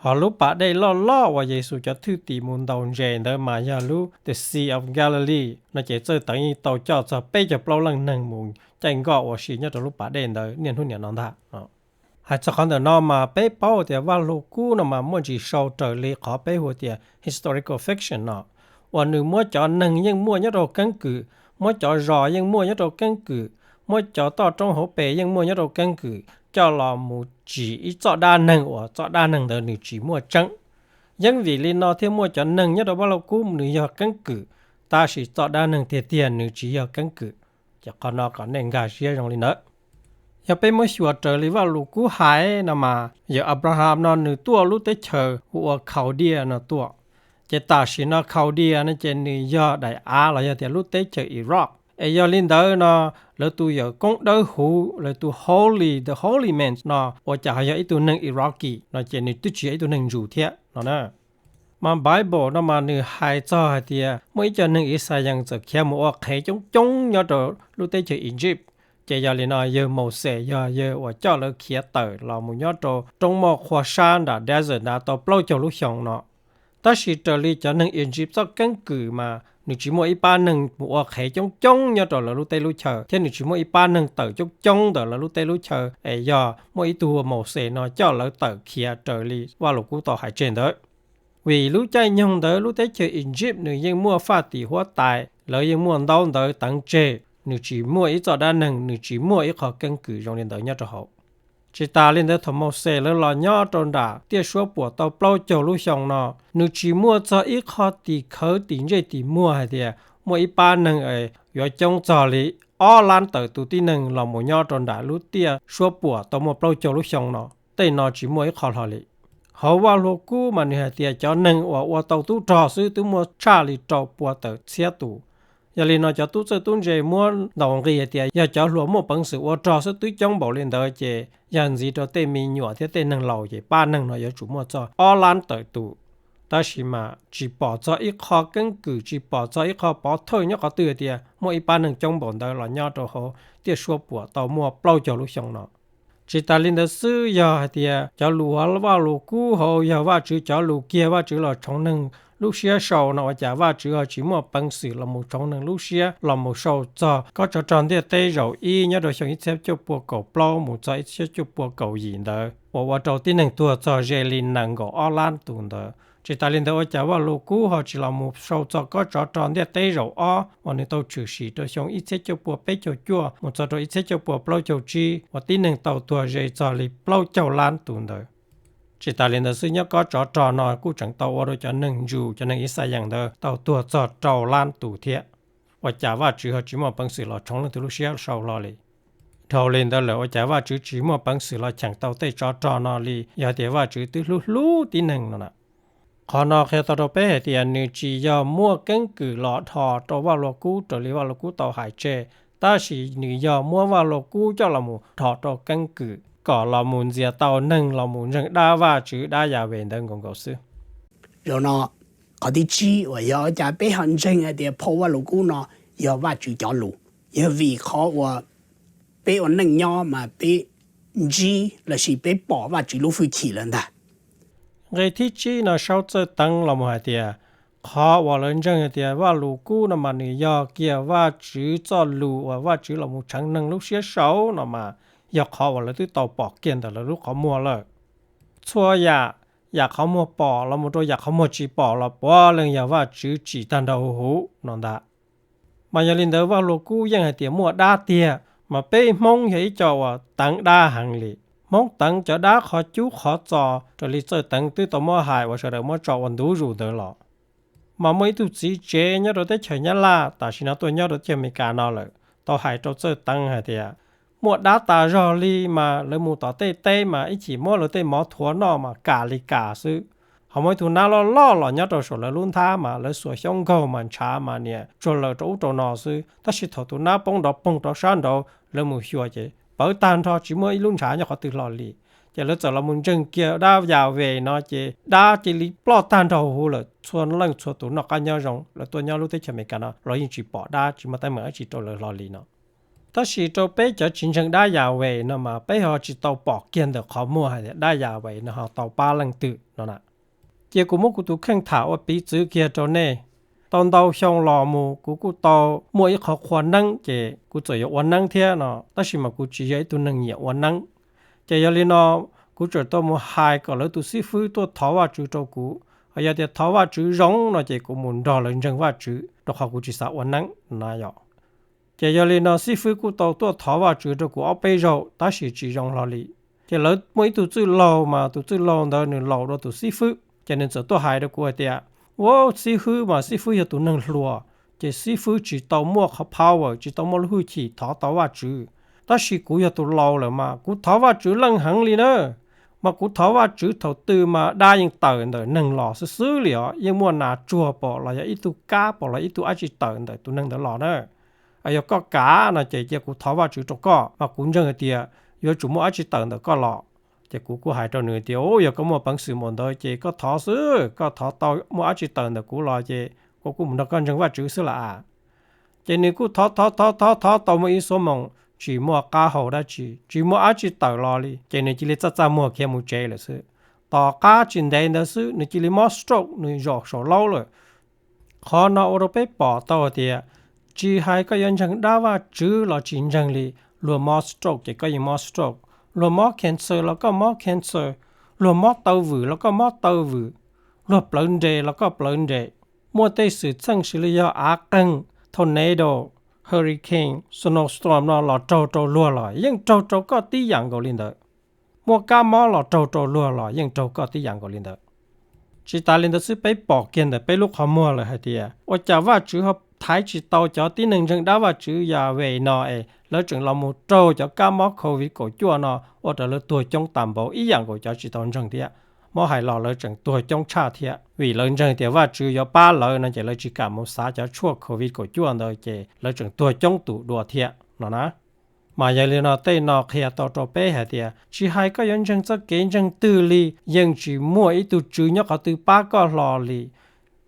Hos lub pas dej loj loj uas Yexus cov thwj tim mus ntaus ntses ntawd mas yog lub The Sea of Galilee no ces Txawj Teev yeej tau coj txog peb caug plaub leej neeg mus caij nkoj ua si nyob rau lub pas dej ntawd niaj hnub niam no ntag. Hais txog qhov ntawm no mas peb paub tias Vaj Lug Kub no mas muaj ntsis sau raws li qhov peb hu tias historical fiction no, uas nws muab cov neeg yeej muaj nyob rau keeb kwm, muab cov zos yeej muaj nyob rau keeb kwm, muab cov toj roob hauv pes yeej muaj nyob rau keeb kwm coj los mus tsim ib txoj dab neeg uas txoj dab neeg ntawd nws tsis muaj tseeb. Yeeb vim li no thiaj muaj cov neeg nyob rau Vaj Lug Kub nws yog keeb kwm, tab sis txoj dab neeg tiag tiag nws tsis yog keeb kwm. Ces qhov no kom nej nkag siab zoo li ntawd. Yog peb muab xyuas raws li Vaj Lug Kub hais no mas yawg Abraham no nws tuaj lub teb chaws hu ua Khaudia no tuaj. Ces tam sim no Khaudia no ces nws yog daim av los yog tias lub teb chaws Iraq. Es yog li ntawd no lawv tus yawm koob dawb huv, lawv tus holy, the holy man no ua cas ho yog ib tug neeg Iraqi no ces nws twb tsis yog ib tug neeg Jew thiab no na. Mas Bible no mas nws hais txog hais tias muaj ib co neeg Ixayees txawm khiav mus ua qhev coob coob nyob rau lub teb chaws Egypt. Ces yog li no yawg Mauxes yog yawg uas coj lawv khiav tawm los mus nyob rau roob muaj qhua sab nram desert nrad tau plaub caug lub xyoo no. Tab sis raws li cov neeg Egypt txoj keeb kwm mas nws tsis muaj ib pab neeg mus ua qhev coob coob nyob rau lawv lub teb lub chaw, thiab nws tsis muaj ib pab neeg tawm coob coob ntawm lawv lub teb lub chaw es yog muaj ib tug Mauxes no coj lawv tawm khiav raws li Vaj Lug Kub tau hais tseg ntawd. Vim lub caij nyoog ntawd lub teb chaws Egypt nws yeej muaj faj tim huab tais, lawv yeej muaj ntaub ntawv teev tseg, nws tsis muaj ib txoj dab neeg, nws tsis muaj ib qho keeb kwm zoo li ntawd nyob rau hauv. Tsis tas li ntawd thaum Mauxes lawv los nyob rau nram tiaj suab puam tau plaub caug lub xyoo no, nws tsis muaj txog ib qho tim khawv tim ntsej tim muag hais tias muaj ib pab neeg yuav coob txog li ob lab tawm tus tib neeg los mus nyob rau nram lub tiaj suab puam tau muaj plaub caug lub xyoo no. Tej no tsis muaj ib qho hlo li. Hauv Vaj Lug Kub mas nws hais tias cov neeg uas ua tau tub rog xwb twb muaj tshaj li rau pua tawm txhiab tus. Yog li no cov tub txawj tub ntse muab ntaus nqi hais tias yog cov hluas muaj peev xwm ua rog xwb twb coob npaum li ntawd ces yog ntxiv rau tej me nyuam thiab tej neeg laus ces pab neeg no yuav tsum muaj txog ob lab tawm tus. Tab sis mas tsis pom txog ib qho keeb kwm, tsis pom txog ib qho pov thawj nyob qhov twg hais tias muaj ib pab neeg coob npaum ntawd los nyob rau hauv tiaj suab puam tau muaj plaub caug lub xyoo no. Tsis tas li ntawd xwb, yog hais tias cov lus Vaj Lug Kub hauv yog Vajtswv cov lus kiag, Vajtswv los tshoov neeg lub siab sau no ua cas Vajtswv ho tsis muaj peev xwm los mus tshoov neeg lub siab los mus sau txog kob tsov rog ntiaj teb zaum ib nyob rau xyoo ib txhiab cuaj pua kaum plaub mus txog ib txhiab cuaj pua kaum yim ntawd uas ua rau tib neeg tuag txog ze li nees nkaum ob lab tus ntawd? Tsis tas li ntawd ua cas Vaj Lug Kub ho tsis los mus sau txog kob tsov rog ntiaj teb zaum ob uas nws tau tshwm sim rau xyoo ib txhiab cuaj pua peb caug cuaj mus txog rau ib txhiab cuaj pua plaub caug tsib uas tib neeg tau tuag ze txog li plaub caug lab tus ntawd? Tsis tas li ntawd xwb, nyob kob tsov rog no kuj tseem tau ua rau cov neeg Jew, cov neeg Ixayees ntawd tau tuag txog rau lab tus thiab. Ua cas Vajtswv ho tsis muaj peev xwm los tshoov leej twg lub siab sau hlo li? Dhau li ntawd lawm ua cas Vajtswv tsis muaj peev xwm los cheem tau tej tsov rog no li yog tias Vajtswv twb hlub hlub tib neeg no na? Qhov no qhia tau rau peb hais tias nws tsis yog muaj keeb kwm los dhos rau Vaj Lug Kub raws li Vaj Lug Kub tau hais tseg, tab sis nws yog muab Vaj Lug Kub coj los mus dhos rau keeb kwm kom los mus ntxias tau neeg los mus ntseeg dab Vajtswv, dab Yahweh ntawd nkaus nkaus xwb. Zaum no, qhov thib tsib uas yog ua cas peb ho ntseeg hais tias phau Vaj Lug Kub no yog Vajtswv cov lus, yog vim qhov uas peb ua neej nyob mas peb ntsib lossis peb pom Vajtswv lub hwj chim lawm ntag. Nqe thib tsib no sau txawj teev los mus hais tias qhov uas lawv ntseeg hais tias Vaj Lug Kub no mas nws yog kiag Vajtswv txoj lus uas Vajtswv los mus tsheev neeg lub siab sau no mas yog qhov uas lawv twb tau pom kiag ntawm lawv lub qhov muag lawm. Txhua yam, yam qhov muag pom los mus rau yam qhov muag tsis pom los puav leej yog Vajtswv tsim tag nrho huv huv no ntag. Mas yog li ntawd Vaj Lug Kub yeej hais tias muaj dab tiag, mas peb Hmoob yog ib co uas teev dab heev li. Hmoob teev cov dab qhov cub qhov txos raws li txawj teev twb tau muab hais uas sawv daws muab tso ua ntu zus ntawd los. Mas muaj ib tug txiv tsev nyob rau teb chaws Nyab Laj, tam sim no tuaj nyob rau teb chaws Amelikas no lawm, tau hais rau txawj teev hais tias muaj dab tas zog li mas lawv mus tom tej teb mas ib chim muab lawv tej mov thuav noj mas kam li kam xwb. Ho muaj ib tug nab loj loj los nyob rau saum lawv lub nthab mas lawv xuas xyoob nkaug mas ntshav mas niam tsuag lawm rau ub rau no xwb, tab sis thaum tus nab poob nrov poog rau sab nraud lawv mus xyuas ces pawv tag nrho tsis muaj ib lub ntshav nyob qhov twg hlo li. Ces lawv txawm los mus ntseeg kiag dab Yahweh no ces dab cia li ploj tag nrho huv lawm, txhua leej txhua tus noj qab nyob zoo, lawv tuaj nyob lub teb chaws Amelikas no los yeej tsis pom dab, tsis muaj teeb meem dab tsi rau lawv hlo li no. Tab sis rau peb cov tsis ntseeg dab Yahweh no mas peb ho tsis tau pom kiag ntawm qhov muag hais tias dab Yahweh no ho tau pab leej twg no na. Cia kuv muab kuv tus kheej tham ua piv txwv kiag rau nej. Tau ntau xyoo los mus kuv kuj tau muaj ib qho qhua neeb ces kuv txawm yuav ua neeb thiab no, tab sis mas kuv tsis yog ib tug neeg nyiam ua neeb. Ces yog li no, kuv txawm tau mus hais kom lawv tus xib fwb tuaj thov Vajtswv rau kuv. Yog tias thov Vajtswv zoo no ces kuv mus nrog lawv ntseeg Vajtswv, rau qhov kuv tsis xav ua neeb na yom. Ces yog li no xib fwb kuj tau tuaj thov Vajtswv rau kuv ob peb zaug tab sis tsis zoo hlo li. Ces lawv muaj ib tug txwj laug mas tus txwj laug ntawd nws laus dua tus xib fwb, ces nws txawm tuaj hais rau kuv hais tias, Ua, xib fwb mas xib fwb yog tus neeg hluas, ces xib fwb tsis tau muaj qhov power, tsis tau muaj lub hwj chim thov tau Vajtswv. Tab sis kuv yog tus laus lawm mas kuv thov Vajtswv leej heev li na. Mas kuv thov Vajtswv thaum twg mas dab yeej tawm ntawm neeg los xwb xwb li os, yeej muaj nas tsuag pom los yog ib tug kab pom los ib tug dab tsi tawm ntawm tus neeg ntawd los na. Yog koj kam no ces cia kuv thov Vajtswv rau koj, mas kuv ntseeg hais tias yuav tsum muaj dab tsi tawm ntawm koj los. Ces kuv kuj hais rau nws tias, Yog koj muaj peev xwm npaum ntawd ces koj thov xwb, koj thov tau muaj dab tsi tawm ntawm kuv los ces kuv kuj mus nrog koj ntseeg Vajtswv xwb las as. Ces nws kuj thov thov thov thov thov tau muaj ib xuab moos tsis muaj qab hau dab tsi, tsis muaj dab tsi tawm los li, ces nws cia li txaj txaj muag khiav mus tsev lawm xwb. Tom qab tsis ntev ntawd xwb nws cia li mob stroke, nws zaum saum laub lawm. Qhov no ua rau peb pom tau hais tias, tsis hais koj yuav ntseeg dab Vajtswv los tsis ntseeg li, luag mob stroke ces koj yeej mob stroke, luag mob cancer los koj mob cancer, luag mob taw vwm los koj mob taw vwm, luag plawv nres los koj plawv nres. Muaj tej xwm txheej xws li yog av qeeg, tornado, hurricane, snowstorm no los raug rau luag los yeej raug rau koj tib yam nkaus li ntawd. Muaj kab mob los raug rau luag los yeej raug koj tib yam nkaus li ntawd. Tsis tas li ntawd xwb, peb pom kiag ntawm peb lub qhov muag lawm hais tias ua cas Vajtswv ho thaiv tsis tau cov tib neeg ntseeg dab Vajtswv Yahweh no es lawv tseem los mus raug cov kab mob covid kaum cuaj no ua rau lawv tuag coob tas npaum ib yam nkaus cov tsis tau ntseeg thiab. Muab hais los lawv tseem tuag coob tshaj thiab, vim lawv ntseeg tias Vajtswv yuav pab lawv no ces lawv tsis kam mus xav cov tshuaj covid kaum cuaj ntawd ces lawv tseem tuag coob tus dua thiab no na. Mas yog li no tej no qhia tau rau peb hais tias tsis hais koj yuav ntseeg txoj kev ntseeg twg li yeej tsis muaj ib tug tswv nyob qhov twg pab koj hlo li.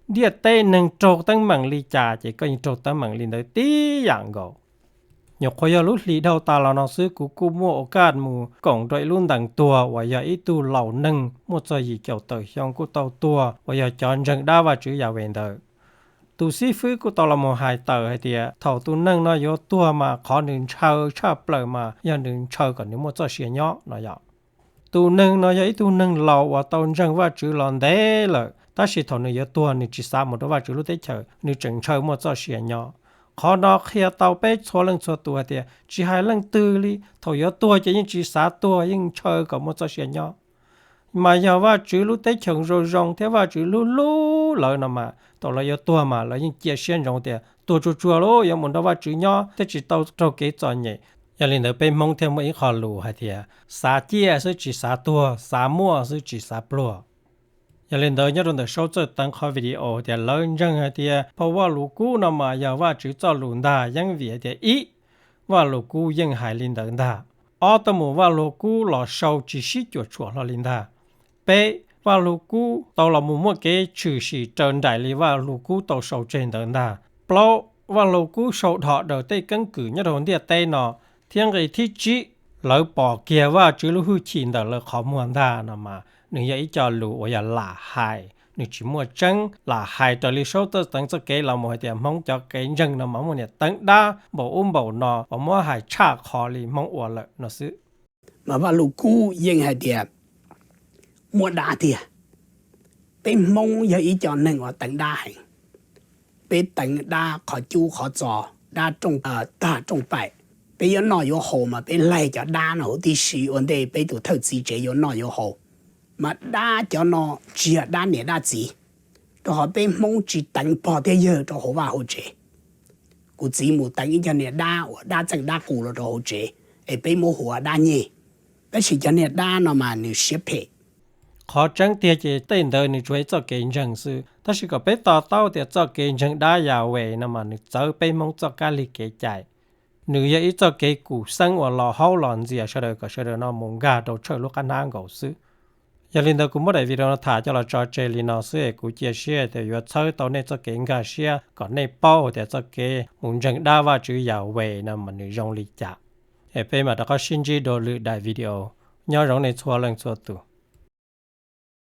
Ntiaj teb neeg raug teeb meem li cas ces koj yeej raug teeb meem li ntawd tib yam nkaus. Nyuam qhuav yog lub hlis dhau tas los no xwb kuv kuj muaj ua kaj mus koom rau ib lub ntees tuag uas yog ib tug laus neeg muaj txog yim caum tawm xyoo kuj tau tuag uas yog cov ntseeg dab Vajtswv Yahweh ntawd. Tus xib fwb kuj tau los mus hais tawm hais tias thaum tus neeg no yuav tuag mas qhov nws ntshaw tshaj plaws mas yog nws ntshaw kom nws muaj txoj sia nyob no yom. Tus neeg no yog ib tug neeg laus uas tau ntseeg Vajtswv los ntev lawm, tab sis thaum nws yuav tuag nws tsis xav mus rau Vajtswv lub teb chaws, nws tseem ntshaw muaj txoj sia nyob. Qhov no qhia tau peb txhua leej txhua tus hais tias tsis hais leej twg li, thaum yuav tuag ces yeej tsis xav tuag, yeej ntshaw kom muaj txoj sia nyob. Mas yog Vajtswv lub teb chaws zoo zoo thiab Vajtswv hlub hlub lawv no mas thaum lawv yuav tuag mas lawv yeej cia siab ntsoov tias tuag tsuag tsuag lauj, yuav mus nrog Vajtswv nyob thiab tsis tau raug kev txom nyem. Yog li ntawd peb Hmoob thiaj muaj ib qho lus hais tias xav ciaj xwb tsis xav tuag, xav muaj xwb tsis xav pluag. Yog li ntawd nyob rau ntawm Saub Txawj Teev qhov video tias lawv ntseeg hais tias phau Vajluskub no mas yog Vajtswv txoj lus ntag, yeej vim hais tias ib, Vajluskub yeej hais li ntawd ntag. Ob, tau mus Vajluskub los sau tsis sib cuam tshuam hlo li ntag. Peb, Vajluskub tau los mus muaj kev tshwm sim raws nraim li Vajluskub tau sau tseg ntawd ntag. Plaub, Vajluskub sau dhos daws tej keeb kwm nyob rau ntiaj teb no. Thiab nqe thib tsib, lawv pom kiag Vajtswv lub hwj chim ntawm lawv qhov muag ntag no mas nws yog ib co lus uas yog lam hais, nws tsis muaj tseeb, lam hais raws li Saub Txawj Teev txoj kev los mus hais tias Hmoob cov kev ntseeg no mas muaj niam teev dab npaum ub npaum no uas muab hais tshaj qhov li Hmoob ua lawm no xwb. Mas Vajluskub yeej hais tias muaj dab tiag. Peb Hmoob yog ib co neeg uas teev dab heev. Peb teev dab qhov cub qhov txos, dab rooj tag rooj paim. Peb yuav noj yuav haus mas peb laig cov dab no huv tib si ua ntej peb tus thawj txiv tsev yuav noj yuav haus. Mas dab cov no tsis yog dab niam dab txiv, rau qhov peb Hmoob tsis teev pog thiab yawg rau hauv vaj hauv tsev. Kuv txiv mus teev ib co niag dab uas dab txeej dab qus los rau hauv tsev, es peb muab hu ua dab nyeg. Tab sis cov niag dab no mas nws siab phem. Qhov tseeb tiag ces tej ntawd nws tsuas ib txoj kev ntseeg xwb, tab sis kom peb to taub tias txoj kev ntseeg dab Yahweh no mas nws txawv peb Hmoob txoj kab lig kev cai. Nws yog ib txoj kev kum xeeb uas los haub los ntxias sawv daws kom sawv daws no mus nkag rau tshawj lub qab hnab nkaus xwb. Yog li ntawd kuv muab daim video no tham coj los tso tseg li no xwb es kuv cia siab tias yuav txhawb tau nej txoj kev nkag siab kom nej paub tias txoj kev mus ntseeg dab Vajtswv Yahweh no mas nws zoo li cas. Es peb mam rov qab sib ntsib dua lwm daim video. Nyob zoo nej txhua leej txhua tus.